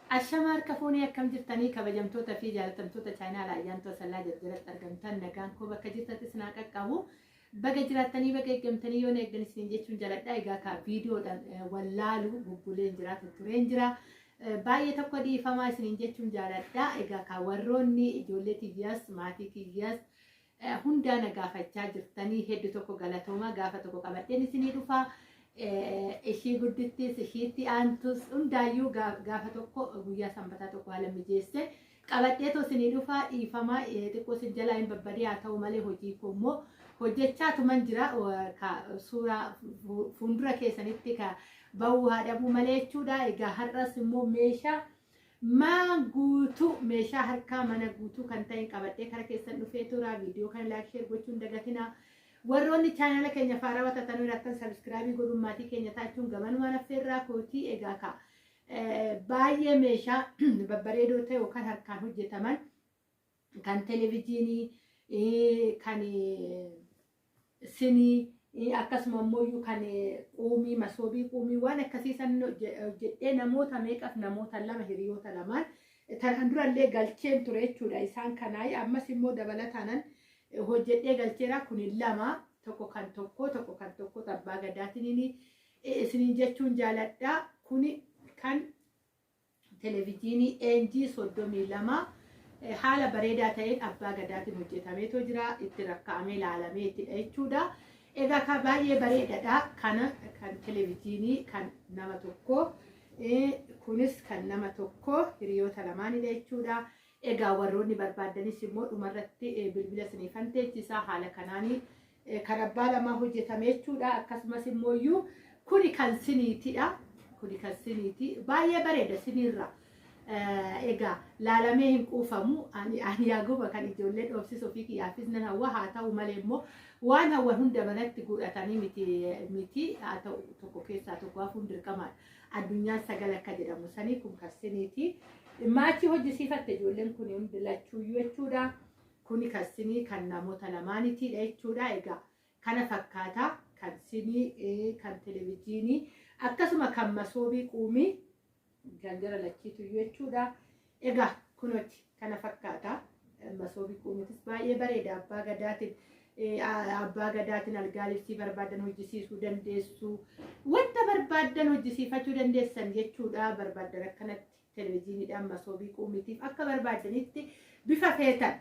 Ashama harka fuunee akkam jirtanii kabajamtoota fi jaalatamtoota chaayinaala ayyaantuu asallaa jaljalatti argamtan nagaan koo bakka jirtatti isin haa qaqqabu. Baga jiraattanii baga eeggamtanii yoo na eegdan isiniin jechuun jaladha. Egaa kaa viidiyoodhaan wallaalu bubbuleen jira tuttureen jira. Baay'ee tokko dhiifamaa isiniin jechuun jaaladha. Egaa kaa warroonni ijoollee kiyyaas maatii kiyyaas hundaa na gaafachaa jirtanii heddu tokko galatoomaa gaafa tokko qabadheen isinii dhufa. Ishii guddittis ishiitti aantus hundaayyuu gaafa tokko guyyaa sanbataa tokko haala mijeesse qabadheetoo isinii dhufa dhiifamaa xiqqoo isin jalaa hin babbadee haa ta'u malee hojii koo immoo hojjechaatuman jira suuraa fuuldura keessanitti ka ba'uu haa dhabuu malee jechuudha. Egaa har'as immoo meeshaa Maan guutuu meeshaa harkaa mana guutuu kan ta'een qabadhee kara keessan dhufee tura. Viidiyoo kana like share gochuu hin dagatinaa. Warroonni chaanala keenya faarawa tatanuu irattan sabiskiraabii godhuun maatii keenya taachuun gamanumaan affeerraa kootii egaa ka baay'ee meeshaa babbareedoo ta'e yookaan harkaan hojjetaman kan televijiinii kan sinii akkasuma immoo kan quumii masoobii quumii waan akkasii san hojjedhee namoota meeqaf namoota lama hiriyoota lamaan tanaan durallee galcheen ture jechuudha isaan kanaayi ammas immoo dabalataanan hojjedhee galcheera kun lama tokko kan tokko tokko kan tokko abbaa gadaatiniin isiniin jechuun jaaladha kuni kan Televijiinii Eenjii 32 haala bareedaa ta'een abbaa gadaatiin hojjetameetoo jira. Itti rakka'amee ilaalameetidha jechuudha. Egaa kan baay'ee bareedadha. Kana kan televijiinii kan nama tokkoo kunis kan nama tokkoo hiriyoota lamaanidha jechuudha. Egaa warroonni barbaaddanis immoo dhumarratti bilbila isiniifan teechisa haala kanaanii kan abbaa lamaa hojjetame jechuudha. Akkasumas immoo iyyuu kuni kan siniitidha. Kuni kan siniiti. Baay'ee bareeda siniirra. Egaa laalamee hin quufamu. Ani ani yaaguma kan ijoollee dhoofsisu ofii kiyyaafis nan hawwa haa ta'u malee immoo waan hawwan hunda manatti guudhatanii miti miti haa ta'u tokko keessaa tokko hafuun dirqamaadha. Addunyaan sagal akka jedhamu sanii kun kan siniiti. Maachii hojjisiifatte ijoolleen kun hundi lachuuyyuu jechuudha. Kuni kan sinii kan namoota lamaanitiidha jechuudha. Egaa kana fakkaata kan sinii, kan televijiinii akkasuma kan masoobii quumii kan jara lachiituyyuu jechuudha. Egaa kunoti kana fakkaata. Masoobii quumiitis baay'ee bareeda abbaa gadaatiin. Abbaa gadaatiin algaa libsii barbaadan hojjisiisuu dandeessu. Wanta barbaaddan hojjisiifachuu dandeessan jechuudha. Barbaaddan akkanatti televijiiniidhaan masoobii quumitiif akka barbaaddanitti bifa feetan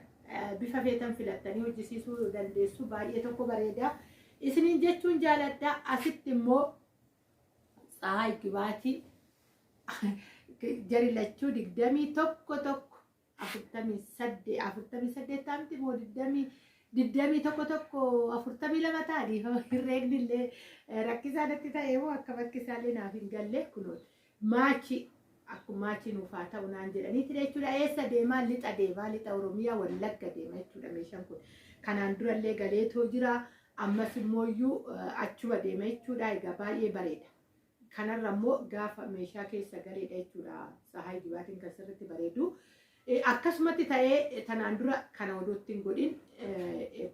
bifa feetan filattanii hojjisiisuu dandeessu baay'ee tokko bareeda isiniin jechuun jaaladha asitti immoo tsahaay gibaatii jari lachuu 21 tokko 48 48 taamti moo digdamii 21 tokko 42 ta'a dhiifama herreegni illee rakkisaa natti ta'e moo akka bakki isaallee naaf hin galle kunooti maachi akkuma maachi nuuf haa ta'u naan jedhaniiti jechuudha eessa deemaa lixa deemaa lixa oromiyaa wallagga deema jechuudha meeshaan kun kanaan durallee galeetoo jira ammas immoo iyyuu achuma deema jechuudha egaa baay'ee bareeda. Kanarra immoo gaafa meeshaa keessa galeedha jechuudha. Tsahaay dibaatiin kan sirriitti bareedu. Akkasumatti ta'ee tanaan dura kana odootti hin godhin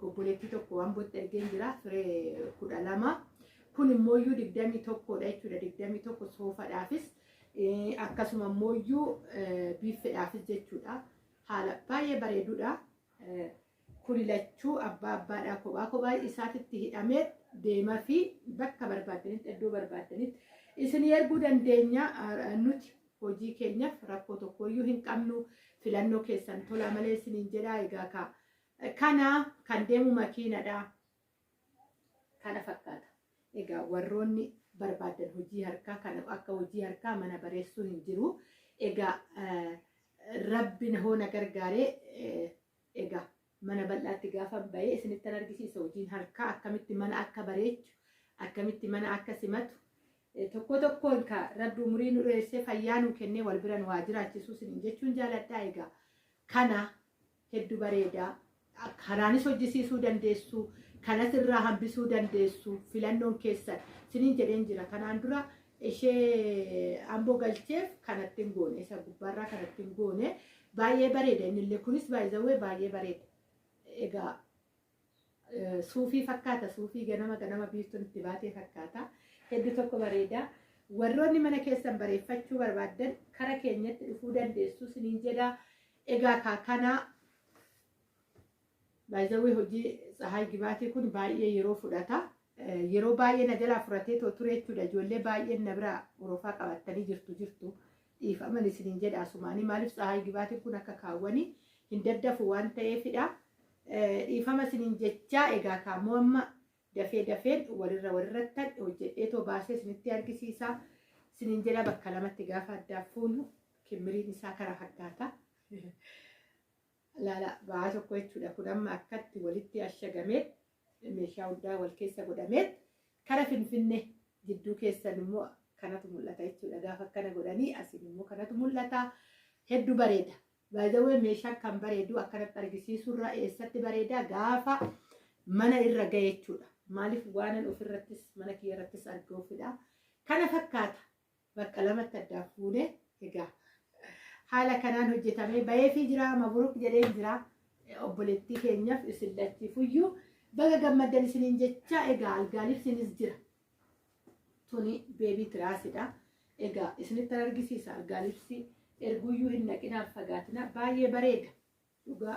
obboleettii tokko waan bootti ergeen jira firee 12. Kun immoo iyyuu 21dha jechuudha. 21 soofadhaafis akkasuma immoo iyyuu biiffedhaafis jechuudha. Haala baay'ee bareedudha. Kuni lachuu abbaa abbaadhaa kophaa kophaa isaatitti hidhamee deema fi bakka barbaaddanitti iddoo barbaaddanitti isinii erguu dandeenya nuti hojii keenyaaf rakkoo tokkoyyuu hin qabnu filannoo keessan tolaa malee isiniin jedhaa egaa kaa kana kan deemu makiinadha kana fakkaata egaa warroonni barbaaddan hojii harkaa kana akka hojii harkaa mana bareessuu hin jiru egaa rabbi hoo na gargaaree Egaa mana bal'aatti gaafan ba'ee isinittan argisiisa hojiin harkaa akkamitti mana akka bareechu, akkamitti mana akka simatu tokko tokkoon ka rabbi umurii nu dheeressee fayyaa nu kennee wal bira nu haa jiraachisu isiniin jechuun jaaladha. Egaa kana heddu bareeda. Kanaanis hojjisiisuu dandeessu, kanas irraa hambisuu dandeessu filannoon keessan isiniin jedheen jira. Kanaan dura ishee amboo galcheef kanatti hin goone isa gubbaarraa kanatti hin goone baay'ee bareeda innillee kunis baay'izawwee baay'ee bareeda egaa suufii fakkaata suufii ganama ganama biiftuun itti baatee fakkaata hedduu tokko bareeda. Warroonni mana keessan bareeffachuu barbaaddan kara keenyatti dhufuu dandeessu isiniin jedha. Egaa kanaa baay'ee hojii Tsahaay Gibaatii kun baay'ee yeroo fudhata. Yeroo baay'ee na jalaa fudhatee ture jechuudha. Ijoollee baay'een na biraa orofaa qabattanii jirtu. Dhiifaman isiniin jedha asumaanii maaliif Tsahaay Gibaatiin kun akka kaawwanii hin daddafu waan ta'eefidha. Dhiifama isiniin jechaa egaa kaammoo amma dafee dafeen walirrattan hojjedheetoo baasee isinitti argisiisa. Isiniin jedha bakka lamatti gaafa addaa fuunu kimmiriin isaa kana fakkaata. Laala ba'aa tokko jechuudha. Kun amma akkatti walitti ashagamee meeshaa hundaa wal keessa godhamee kara Finfinnee jidduu keessan immoo kanatu mul'ata jechuudha. Gaafa akkana godhanii asiin immoo kanatu mul'ata. Hedduu bareeda. Baay'ee meeshaan kan bareedu akkanatti argisiisurra eessatti bareeda gaafa mana irra gahe jechuudha. Maaliif waanan ofirrattis mana kiyya irrattis arguufidha. Kana fakkaata. Bakka lamatti addaan fuunee egaa haala kanaan hojjetamee baheefii jira. Mabruk jedheen jira. Obboleettii keenyaaf isin lachiifuyyuu baga gammaddan isiniin jecha egaa algaa libsiinis jira. Tuni baby tiraasidha. Egaa isinitti argisiisa algaa libsii erguyyuu hin naqinaan fagaatina baay'ee bareeda. Dhugaa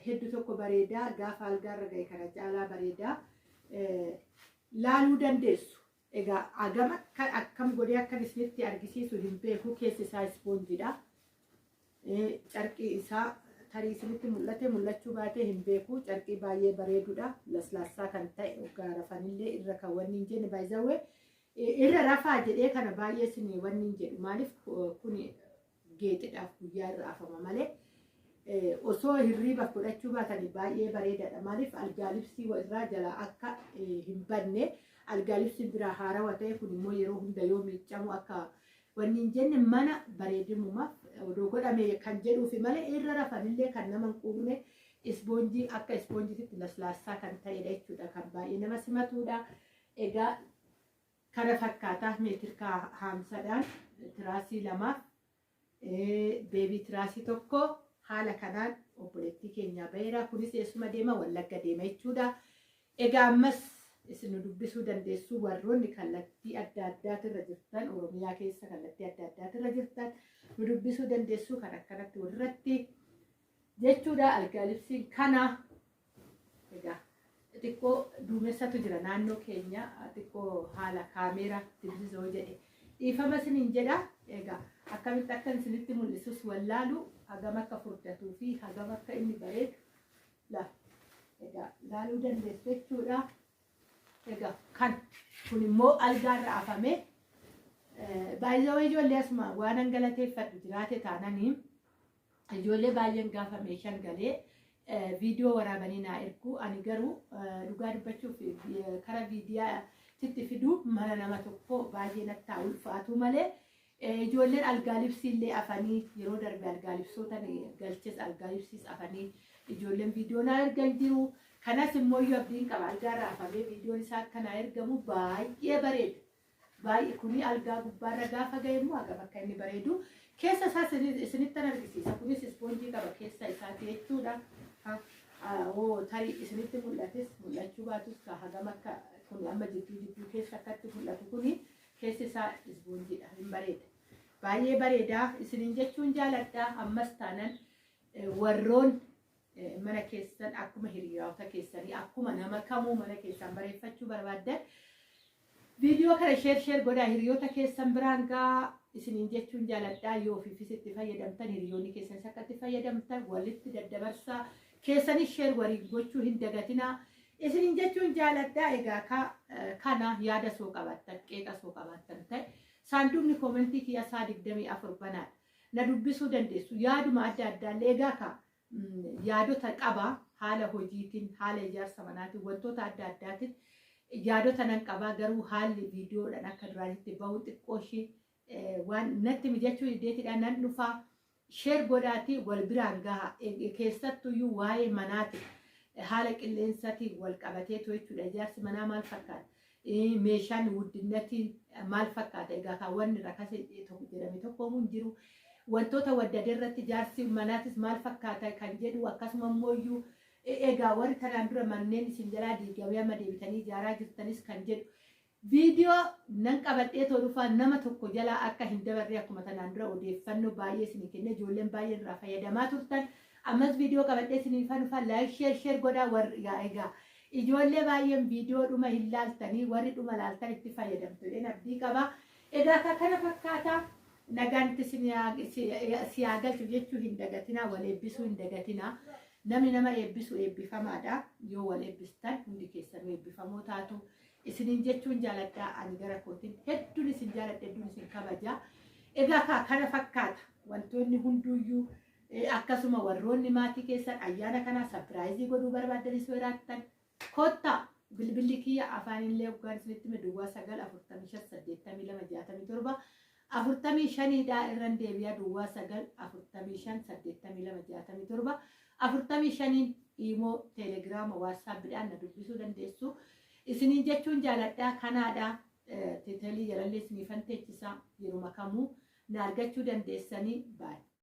hedduu tokko bareedaa gaafa algaarra gahe kana caalaa bareedaa laaluu dandeessu. Egaa hagam akkam godhee akkan isinitti argisiisu hin beeku. Keessi isaa ispoonjiidha. Carqii isaa tarii isinitti mul'ate mul'achuu baatee hin beeku. Carqii baay'ee bareedudha. Laslaassaa kan ta'e hoggaa rafanillee irra kan wanni hin jenne baay'izawwee irra rafaa jedhee kana baay'ee isin wanni hin jedhu. Maaliif kun geexidhaaf guyyaa irra afama malee osoo hirriibaaf godhachuu baatanii baay'ee bareedaadha. Maaliif algaa libsii irraa jalaa akka hin badne algaa libsiin biraa haarawaa ta'e kun immoo yeroo hunda yoo miiccamu akka wanni hin jenne mana bareedimumaaf odoo godhame kan jedhuufi malee irra rafanillee kan nama hin quuqne ispoonjii akka ispoonjiitti laslaassaa kan ta'edha jechuudha. Kan baay'ee nama simatudha. Egaa kana fakkaataa meetirkaa 50dhaan tiraasii 2 baby tiraasii 1 haala kanaan obboleettii keenyaa baheera. Kunis eessuma deema? Wallagga deema jechuudha. Egaa ammas isin nu dubbisuu dandeessu warroonni kallattii adda addaatirra jirtan Oromiyaa keessa kallattii adda addaatirra jirtan nu dubbisuu dandeessu kan akkanatti walirratti jechuudha. Algaa libsiin kana egaa xiqqoo duumessatu jira naannoo keenya xiqqoo haala kaameera dibsisoo jedhe dhiifama isiniin jedha. Egaa akkamitti akka isinitti mul'isus wallaalu hagam akka furdatuu fi hagam akka inni bareedu la egaa laaluu dandeessu jechuudha. Egaa kan kun immoo algaarra afamee baay'ee ijoollee asuma waan an galateeffadhu jiraate taananii ijoollee baay'een gaafa meeshaan galee viidiyoo waraabanii naa ergu. Ani garuu dhugaa dubbachuuf kara viidiyaatitti fiduu mana nama tokko baay'ee natti ulfaatu malee ijoolleen algaa libsiillee afanii yeroo darbe algaa libsoota galches algaa libsiis afanii ijoolleen viidiyoo naa ergan jiru. Kanas immoo iyyuu abdiin qaba algaarra afamee viidiyoon isaa akka naa ergamu baay'ee bareeda. Baay'ee kuni algaa gubbaarra gaafa ga'e immoo hagam akka inni bareedu keessa isaa isinittan argisiisa. Kunis ispoonjii qaba keessa isaati jechuudha. Tarii isinitti mul'ates mul'achuu baatus hagam akka kun amma jidduu keessa akkatti mul'atu kuni keessi isaa ispoonjiidha. Hin bareeda. Baay'ee bareedaa isiniin jechuun jaaladha. Ammas taanan warroon mana keessan akkuma hiriyoota keessanii akkuma nama kamuu mana keessan bareeffachuu barbaaddan viidiyoo kana share godhaa hiriyoota keessan biraan gaa isiniin jechuun jaaladha. Yoo ofiifis itti fayyadamtan hiriyoonni keessanis akka itti fayyadamtan walitti daddabarsaa keessanis share waliin gochuu hin dagatinaa isiniin jechuun jaaladha. Egaa kana yaada soo qabaattan qeeqa soo qabaattan ta'e saanduqni koomentii kiyya isaa 24 banaadha. Na dubbisuu dandeessu yaaduma adda addaallee egaa ka yaadota qaba haala hojiitiin haala ijaarsa manaatiin wantoota adda addaatiin yaadota nan qaba garuu haalli viidiyoodhaan akka duraanitti bahu xiqqoo ishee waan natti mijachuu ideetiidhaan nan dhufaa share godhaatii wal biraan gaha keessattuyyuu waa'ee manaati haala qilleensaatiin wal qabateetu jechuudha. Ijaarsi manaa maal fakkaata? Meeshaan guddinnatiin maal fakkaata? Egaa kaawwanni rakase jedhame tokko hin jiru. Wantoota waddade irratti ijaarsi manaatis maal fakkaata kan jedhu akkasuma immoo egaa warri tanaan dura manneen isin jalaa diigamee amma deebitanii ijaaraa jirtanis kan jedhu Viidiyoo nan qabadhee too dhufaa, nama tokko jalaa akka hin dabarre. Akkuma tanaan dura odeeffannoo baay'ee isinii kennee ijoolleen baay'ee irraa fayyadamaa turtan, ammas viidiyoo qabadhee isinii dhufaa. Like, share, share godhaa warri. Egaa ijoollee baay'een viidiyoo dhuma hin laaltanii, warri dhuma laaltan itti fayyadamtu jedheen abdii qaba. Egaa kana fakkaataa, nagaan itti si haa galchu jechuu hin dagatinaa, wal eebbisuu hin dagatinaa. Namni nama eebbisu eebbifamaadha. Yoo wal eebbistan hundi keessanuu eebbifamoo taatu. Isiniin jechuun jaaladhaa. Ani gara kootiin hedduun isin jaaladha, hedduun isin kabaja. Egaa kana fakkaata wantoonni hunduuyyuu. Akkasuma warroonni maatii keessan ayyaana kanaa surprise godhuu barbaaddanis yoo jiraattan, kottaa. Bilbilli kiyya afaanillee hoggaan isinitti hime 0945826745dha. Irran deebi'a, 0945826745iin Imo, Telegram, WhatsAppiidhaan na dubbisuu dandeessu. Isiniin jechuun jaaladhaa. Kanaadha, teetelii jalallee isiniifan teechisaa, yeruma kamuu na argachuu dandeessanii. Baay'ee.